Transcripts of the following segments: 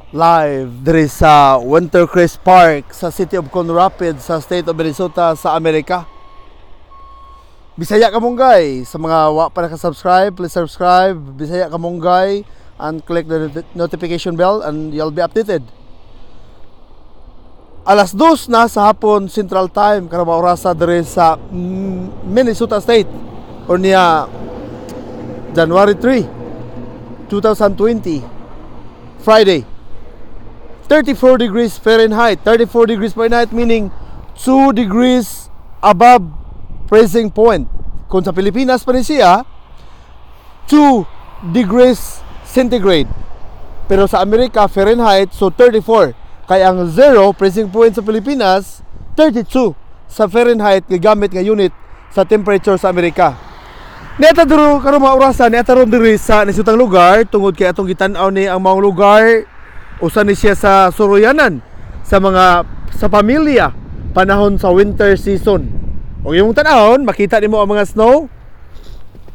Live diri sa Wintercrest Park sa City of Coon Rapids sa State of Minnesota sa Amerika. Bisaya Kamunggay. Sa mga wa pa naka-subscribe, please subscribe. Bisaya Kamunggay and click the notification bell and you'll be updated. Alas 2 na sa hapon, Central Time, karong orasa diri sa Minnesota State. Unya January 3, 2020, Friday. 34 degrees Fahrenheit. 34 degrees Fahrenheit meaning 2 degrees above freezing point. Kung sa Pilipinas pa ni siya, 2 degrees centigrade. Pero sa Amerika, Fahrenheit, so 34. Kaya ang 0 freezing point sa Pilipinas, 32 sa Fahrenheit gigamit nga unit sa temperature sa Amerika. Niata duro karon mga orasan, niata ron diri sa nisutang lugar tungod kay atong gitan-aw ni ang mga lugar, usa ni siya sa suruyanan sa mga sa pamilya panahon sa winter season. Og imong tan-awon, makita nimo ang mga snow.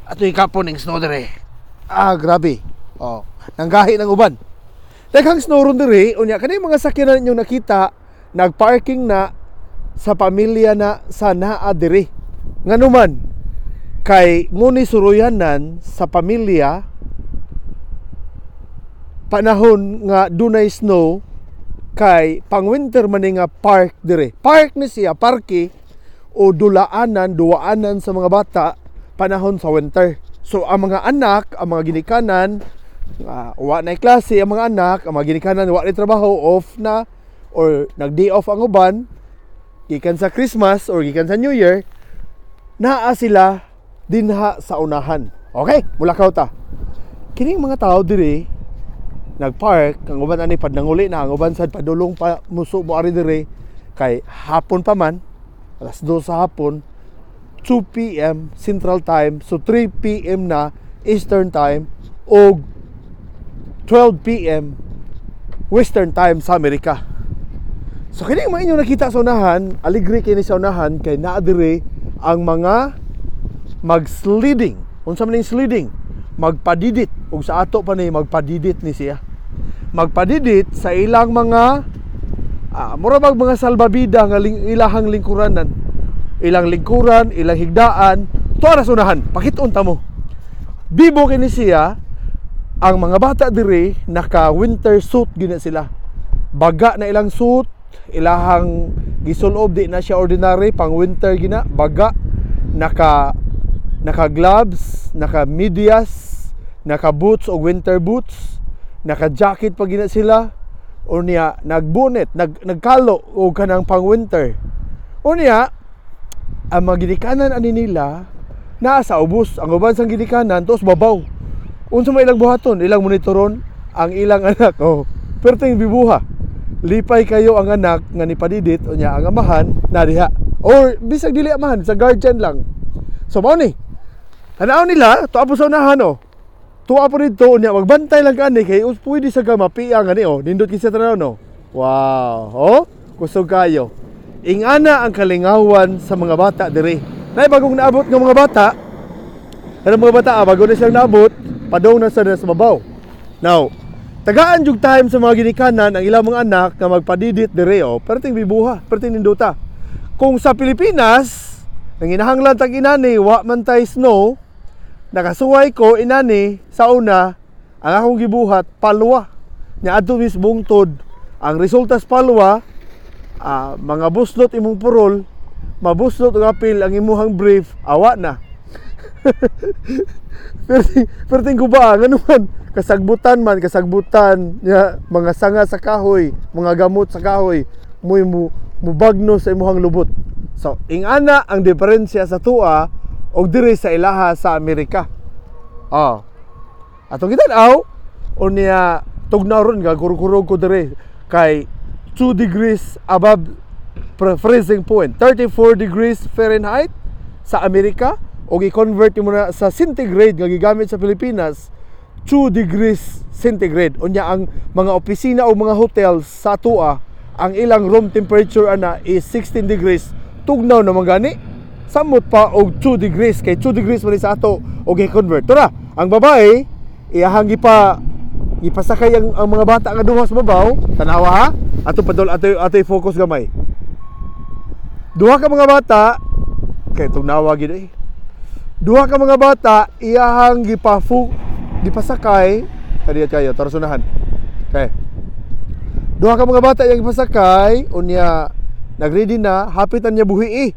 Ato ikapon ning snow dire. Ah, grabe. Oh, nanggahi ng uban. Daghang snow ron diri, unya kani mga sakyanan ninyong nakita nagparking na sa pamilya na sa naa diri. Nganuman kay nguni suruyanan sa pamilya panahon nga dunay snow kay pang winter man ni nga park dire. Park ni siya, parke o dulaanan, duwaanan sa mga bata panahon sa winter. So ang mga anak, ang mga ginikanan, wa na klase ang mga anak, ang mga ginikanan wa na trabaho, off na or nag-day off ang uban gikan sa Christmas or gikan sa New Year, naa sila dinha sa unahan. Okay, mulakaw ta. Kining mga tao diri nagpark, ang uban ani padnanguli na, ang uban sad padulong pa muso mo ari diri kay hapon pa man, alas 2 sa hapon, 2 p.m. Central Time, so 3 p.m. na Eastern Time o 12 p.m. Western Time sa Amerika. So kini mga inyong nakita sa unahan, aligre kini sa unahan kay naa diri ang mga mag-sledding. Unsa man ning sledding? Magpadidit. Ug sa ato pa ni magpadidit ni siya. Magpadidit sa ilang mga mura bag mga salbabida nga ilahang lingkuranan. Ilang lingkuran, ilang higdaan, tuwa ra sa unahan. Pakit-on ta mo. Bibo kini siya, ang mga bata diri naka winter suit gina sila. Baga na ilang suit, ilahang gisulob di na siya ordinary, pang winter gina, baga, naka gloves, naka medyas, naka boots o winter boots, naka jacket pa gina sila, unya nagbunet, nagkalo og kanang pang winter. Unya ang mga ginikanan ani nila naa sa ubos, ang uban sang ginikanan tuos babaw. Unsa may ilang buhaton, ilang monitoron ang ilang anak. Oh, perting bibuha. Lipay kayo ang anak nga nipadidit, unya ang amahan na diha. Or bisag dili amahan, sa guardian lang. So mao ni. Tanaw nila, tuwa po sa unahan oh. Tuwa po dito, unya magbantay lang kani kay us pwede sa ka mapiang ani oh. Nindot kinsa tanaw no. Wow, oh, kusog kayo. Ingana ang kalingawan sa mga bata diri. Nay bagong naabot ng mga bata. Kanang mga bata, bago na silang naabot, padong na sa babaw. Now, tagaan jug time sa mga ginikanan ang ilang mga anak nga magpadidit dire oh, perting bibuha, perting ninduta. Kung sa Pilipinas, nanginahanglan tag inani, wa man tay snow, nakasuway ko inani sa una, ang akong gibuhat palwa. Nya adto mis bungtod, ang resulta sa palwa, mga buslot imong purol, mabuslot og apil ang imuhang brief, awa na. Perting guba, ngano man, kasagbutan man, kasagbutan, nya, mga sanga sa kahoy, mga gamot sa kahoy, mo'y mubagno sa imuhang lubot. So, ingana ang diferensya sa tua og diri sa ilaha sa Amerika. Oh. Atong gitan-aw, unya tugnaw ron gagurog-kurog ko diri kay 2 degrees above freezing point, 34 degrees Fahrenheit sa Amerika o i-convert mo na sa centigrade nga gigamit sa Pilipinas, 2 degrees centigrade. Unya ang mga opisina o mga hotels sa atoa, ang ilang room temperature ana is 16 degrees. Tugnaw naman gani, samot pa og 2 degrees kay 2 degrees man ni sa ato og i-convert. Tura ang babae iyahang gipa Gipasakay ang mga bata nga duha sa babaw. Tanawa ha. Ato padol, ato ato focus gamay. Duha ka mga bata kay tugnawa gid eh. Duha ka mga bata iyahang gipasakay kaniya kayo tara sunahan. Okay. Duha ka mga bata iyang gipasakay, unya nagready na, hapit na niya buhi eh.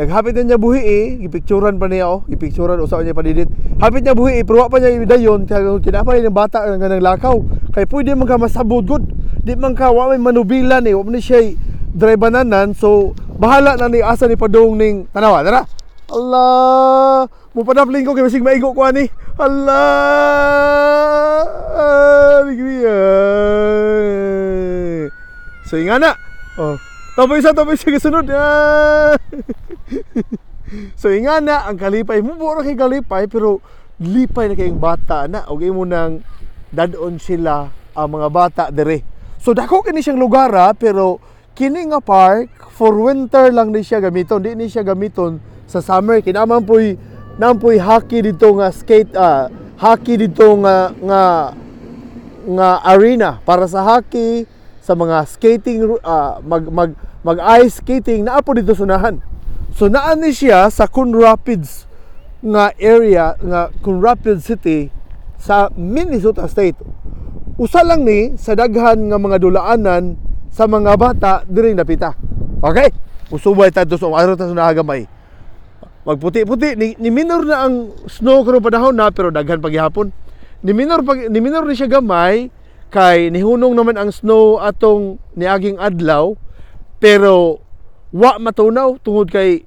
Naghapit na niya buhi eh, gipicturan pa niya oh, gipicturan usa niya padidit. Hapit niya buhi eh, pero wa pa niya idayon kay kinapa ni bata nga nang lakaw. Kay pwede man ka masabod gud. Di man ka, wa may manubilan eh, wa man ni siya drive-nanan, so bahala na ni asa ni padung ning tanawa tara. Allah, mo padapling ko kay basig maigo ko ani. Allah! Bigriya. So ingana. Oh. Tapos isa kasunod. Ah. So ingana ang kalipay mo ra kay kalipay, pero lipay na kayong bata na og imo nang dadon sila ang mga bata dire. So dako kini siyang lugar ah, pero kini nga park for winter lang ni siya gamiton, di ni siya gamiton sa summer. Kinaman poy nampoy hockey dito nga skate, hockey dito nga arena para sa hockey, sa mga skating, mag mag mag ice skating naa po dito sunahan. So naa ni siya sa Coon Rapids nga area, nga Coon Rapids City sa Minnesota State. Usa lang ni sa daghan nga mga dulaanan sa mga bata diri napita. Okay? Usubay ta sa araw ta sa gamay. Magputi-puti ni minor na ang snow karon panahon na, pero daghan paghihapon. Ni minor ni siya gamay kay nihunong naman ang snow atong niaging adlaw, pero wa matunaw tungod kay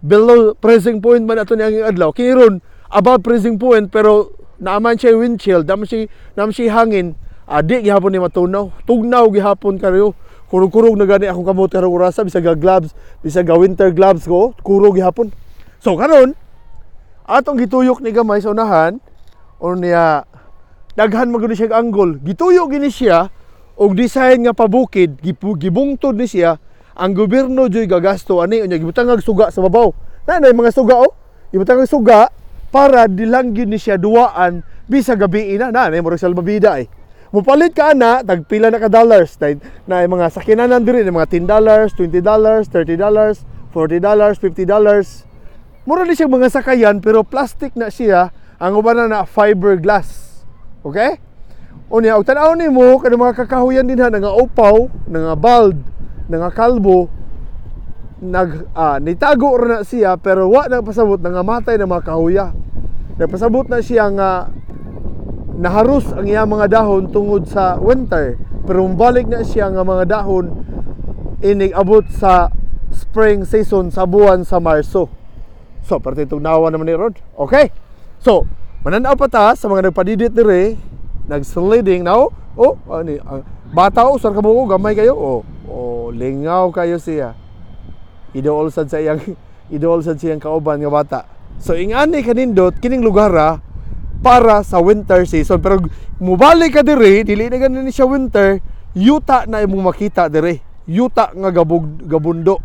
below freezing point man ato niaging adlaw. Kini ron above freezing point, pero naaman siya wind chill, naaman siya hangin, di gihapon ni matunaw. Tugnaw gihapon kayo. Kurog-kurog na gani akong kamot karong orasa, bisag ga gloves, bisag ga winter gloves ko, kurog gihapon. So karon atong gituyok ni gamay sa unahan o niya daghan man gud ni siya angle. Gituyok gini siya og design nga pabukid, gibungtod ni siya. Ang gobyerno joy gagasto ani, unya gibutang og suga sa babaw. Na na mga suga oh. Gibutang og suga para dilang gyud ni siya duwaan bisag gabi na na, na murag salbabida eh. Mupalit ka ana, tag pila na ka dollars na, na mga sakinanan diri, mga $10, $20, $30, $40, $50. Mura ni siya mga sakayan pero plastic na siya, ang uban na na fiberglass. Okay? Unya, og tan-aw nimo kanang mga kakahuyan din ha, nga upaw, nga bald, nga kalbo, nag nitago ra na siya pero wa na pasabot nangamatay na mga kahuya. Nagpasabot na siya nga naharus ang iyang mga dahon tungod sa winter, pero mubalik na siya nga mga dahon inig abot sa spring season sa buwan sa Marso. So, parte tugnawa naman ni Rod. Okay. So, mananaw pa ta sa mga nagpadidit dire, nag-sledding now. Oh, ani bata oh, sar ka mo gamay kayo. Oh, lingaw kayo siya. Idol sad siyang kauban nga bata. So ingani kanindot kining lugar ah, para sa winter season. Pero mubalik ka dire, dili na ganin siya winter, yuta na imong makita dire. Yuta nga gabug, gabundo.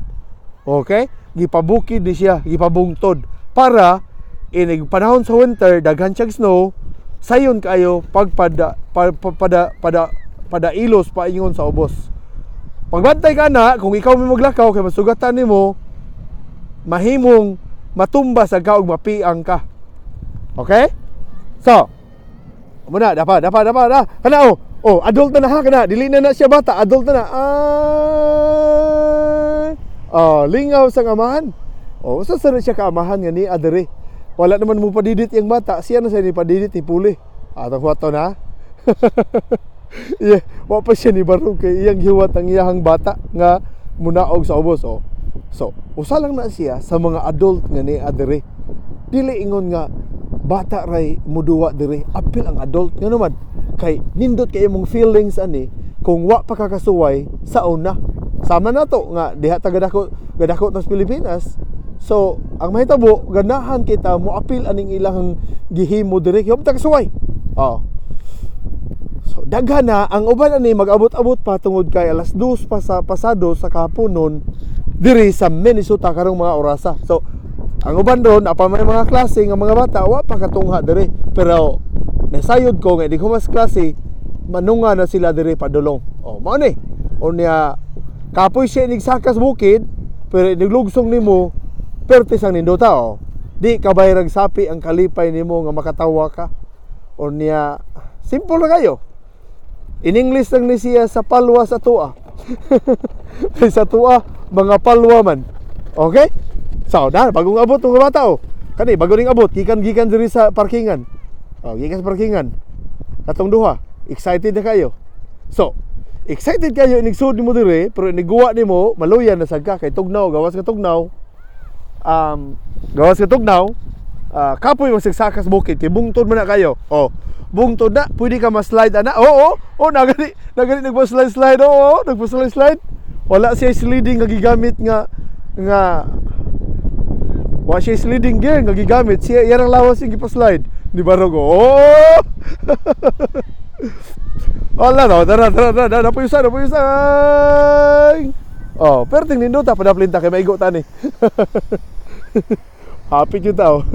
Okay? Gipabukid ni siya, gipabungtod para inig panahon sa winter daghan siyang snow, sayon kayo pagpada pa, pa, pada pada pada ilos paingon sa ubos. Pagbantay ka na, kung ikaw may maglakaw kay masugatan nimo, mahimong matumba sa ka og mapiang ka. Okay? So, muna, dapat, dapat, dapat, dah. Kana oh. Oh, adult na na ha kana. Dili na na siya bata, adult na na. Ah. Oh, lingaw sa amahan. Oh, usa sa siya kaamahan nga ni adere. Wala naman mo padidit yung bata, siya na siya ni padidit ni puli. Atong huwato na. Yeah, wa pa siya ni barog kay iyang hiwat ang iyahang bata nga munaog sa ubos oh. So, usa lang na siya sa mga adult nga ni adere. Dili ingon nga bata ray muduwa dire, apil ang adult nga naman kay nindot kay imong feelings ani kung wa pa ka kasuway sa una. Sama na to nga diha ta gadako gadako tas Pilipinas. So, ang mahitabo, ganahan kita mo apil aning ilang gihimo dire kay wa pa ta kasuway. Oh. So, daghan na ang uban ani mag-abot-abot pa tungod kay alas 2 pa sa pasado sa kahaponon diri sa Minnesota karong mga orasa. So, ang uban ron apa may mga klase nga mga bata wa pa katungha diri, pero Nasayod ko nga inig humas klase, manunga na sila diri padulong. Oh, mao ni. Unya kapoy siya inig sakas bukid, pero iniglugsong nimo pertis ang nindota, oh. Di ka bayrag sapi ang kalipay nimo nga makatawa ka. Unya simple na kayo. In English lang ni siya sa palwa sa tua. Sa tua, mga palwa man. Okay? So, na, bagong abot ng bata, oh. Kani, bago ning abot, gikan-gikan diri sa parkingan. Oh, gikan sa parkingan. Katong duha, excited na kayo. So, excited kayo inigsud nimo diri, pero iniguwa nimo, maluyan na sad ka kay tugnaw, gawas ka tugnaw. Gawas ka tugnaw, kapoy magsigsakas bukid kay bungtod man na kayo. Oh, bungtod na, pwede ka ma-slide ana. Oo, oh, nagani, nagani nagpa-slide slide. Oo, nagpa-slide slide. Wala siya sliding nga gigamit nga nga wa siya sliding gear nga gigamit. Siya iyang lawas yung gipa-slide. Di ba rogo? Oh! Wala no, tara, tara, tara, napuyusan, napuyusan. Oh, pero ting nindota padaplinta kay maigo tani. Happy jud tao.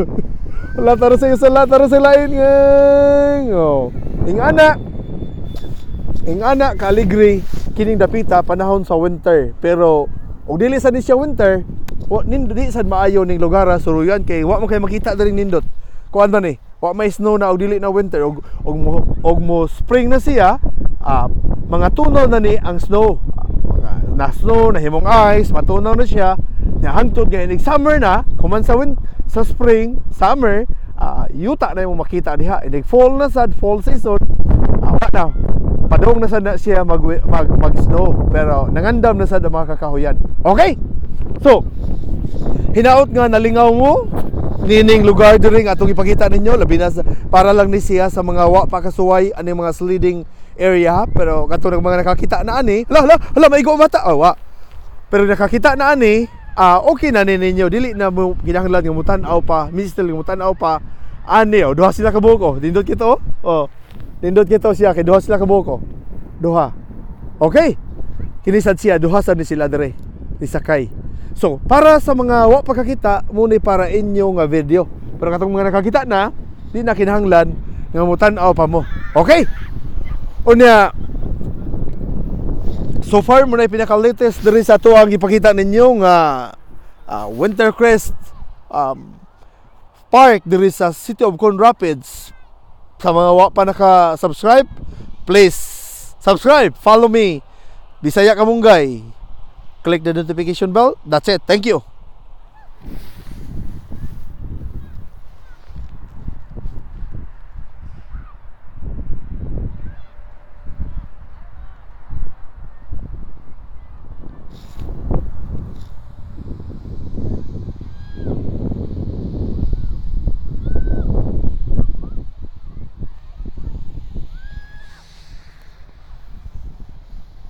Wala tara sa sa tara sa lain ngeng. Oh. Ingana. Ingana kaligri kining dapita panahon sa winter, pero og dili sa ni siya winter, wa nin di sad maayo ning lugar suruyan kay wa mo kay makita diring nindot. Kuan man ni, wa may snow na og dili na winter og mo spring na siya, mga tunaw na ni ang snow. Mga na snow na himong ice, matunaw na siya. Nya hangtod nga inig summer na, human sa spring, summer, yuta na imong makita diha. Inig fall na sad, fall season, wa na. Padung na sad na siya mag, mag, mag snow, pero nangandam na sad ang mga kakahuyan. Okay? So, hinaot nga nalingaw mo nining lugar diri nga atong ipakita ninyo, labi na sa, para lang ni siya sa mga wa pa kasuway ani mga sledding area, pero katong mga nakakita na ani, hala, hala, hala, maigo mata, oh, wa pero nakakita na ani, okay na ni ninyo, dili na mo kinahanglan nga mutan-aw pa, mistil nga mutan-aw pa ani. Oh, duha sila ka buok, oh, nindot kito, oh, oh, nindot kito siya kay duha sila ka buok, oh. Duha, okay, kini sad siya, duha sad ni sila dire ni sakay. So, para sa mga wa pa kakita, muni para inyo nga video. Pero katong mga nakakita na, di na kinahanglan nga mutan-aw pa mo. Okay? Unya, so far mo na pinaka-latest diri sa ato ang ipakita ninyo nga Wintercrest Park diri sa City of Coon Rapids. Sa mga wa pa naka-subscribe, please subscribe, follow me. Bisaya Kamunggay. Click the notification bell. That's it. Thank you.